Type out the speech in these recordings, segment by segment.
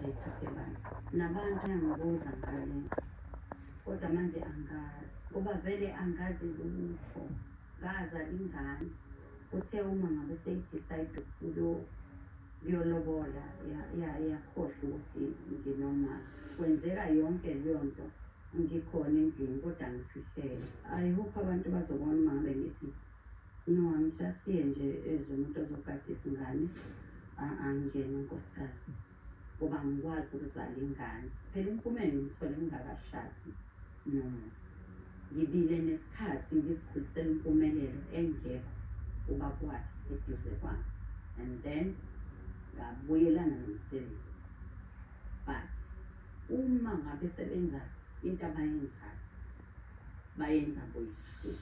ukuthi ayithathe bani. Nabantu bayangibuza ngale, kodwa manje angazi ngoba vele angazi lutho. Ngazala ingane, kuthe uma ngabe seyi-decide ukuyolobola yakhohlwa ukuthi nginomama. Kwenzeka yonke leyo nto ngikhona endlini kodwa ngifihlele. I hope abantu bazobona uma ngabe ngithi no, I'm just here nje as umuntu ozogada izingane, angiyena unkosikazi ngoba angikwazi ukuzala ingane. Phela uMpumelelo ngimthole ngingakashadi noMusa. Ngibile nesikhathi ngizikhulisela uMpumelelo engekho ubaba wakhe eduze kwami, and then ngabuyelana noMseleku. But uma ngabe sebenza into abayenzayo, bayenza boyi-two.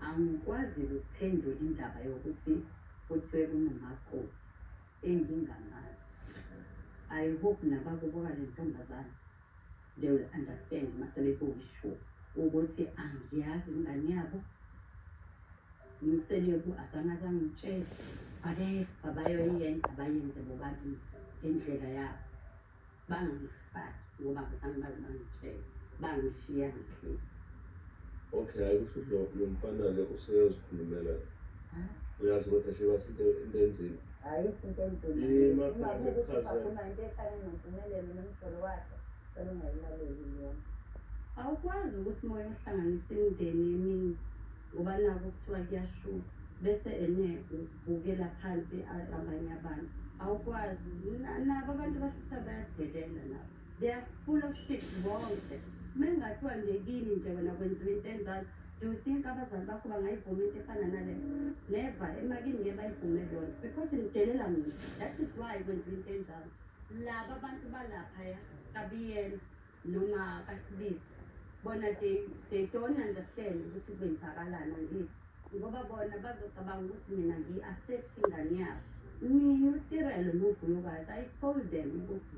Angikwazi ukuphendula indaba yokuthi kuthiwe kunomakoti engingamazi. I hope nabakubo kale ntombazane they will understand uma sebebuka i-show ukuthi angiyazi ingane yabo. UMseleku azange azangitshele, whatever bayoyenza bayenze bobabili ngendlela yabo, bangangifaki ngoba abazange baze bangitshele, bangishiya ngiphila. Okay, hayi, kusho ukuthi lo mfana-ke useyozikhulumela. Uyazi kodwa sheba into enzima. Ayikho into enzima. Yima Uma phela kuwukuthi ngikuchazele. usakhuluma into ehlangene noMpumelelo nomjolo wakhe, cela ungayilaleli leyo. Awukwazi ukuthi uma uyohlanganisa imindeni eminingi ngoba naku kuthiwa kuyashuba bese ene ubukela phansi abanye abantu. Awukwazi. Nabo abantu bashutha bayadelela nabo. They are full of shit bonke. Uma kungathiwa nje kini nje wena kwenziwa into enjalo, do you think abazali bakho bangayivuma into efana naleyo? Never. Emakini ngeke bayivume leyo nto because nidelela mina. That is why kwenziwa into enjalo. Laba abantu balaphaya kaBiyela noma kaSibisi, bona they don't understand ukuthi kwenzakalani, angithi? Ngoba bona bazocabanga ukuthi mina ngiyi-accept ingane yabo. Mina uTirelo noVuyokazi, I told them ukuthi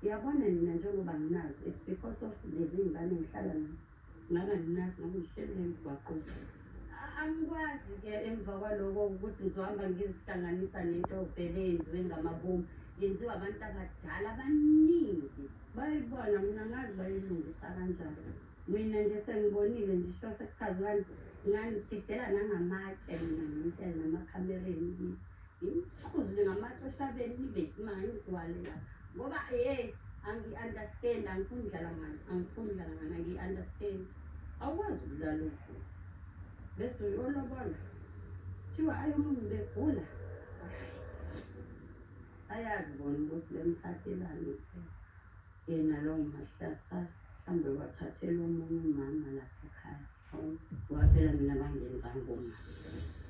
uyabona nina njengoba nginazi, it's because of lezi ngane engihlala nazo. Ngabe anginazi ngabe ngihleli emgwaqweni. Angikwazi-ke emva kwaloko ukuthi ngizohamba ngizihlanganisa nento vele eyenziwe ngamabomu, yenziwa abantu abadala abaningi. Bayibona mina angazi bayilungisa kanjani. Mina nje sengibonile nje isho sekuchazwa ngangijijela nangamatshe mina ngimtshele namakhamereni ukuthi ngimqhuzule ngamatshe ohlabeni nibe isimanga ngigcwale la ngoba hey, angi-understand, angifuni udlala ngani, angifuni udlala ngani, angiyi-understand. Awukwazi ukulala uvuka bese uyolobola kuthiwa ayi umuntu begula. Hhayi, ayazi bona ukuthi bemthathelani kuphela. Yena lowo mahlasa mhlawumbe wathathela omunye umama lapha ekhaya, ngoba phela mina bangenzanga umama.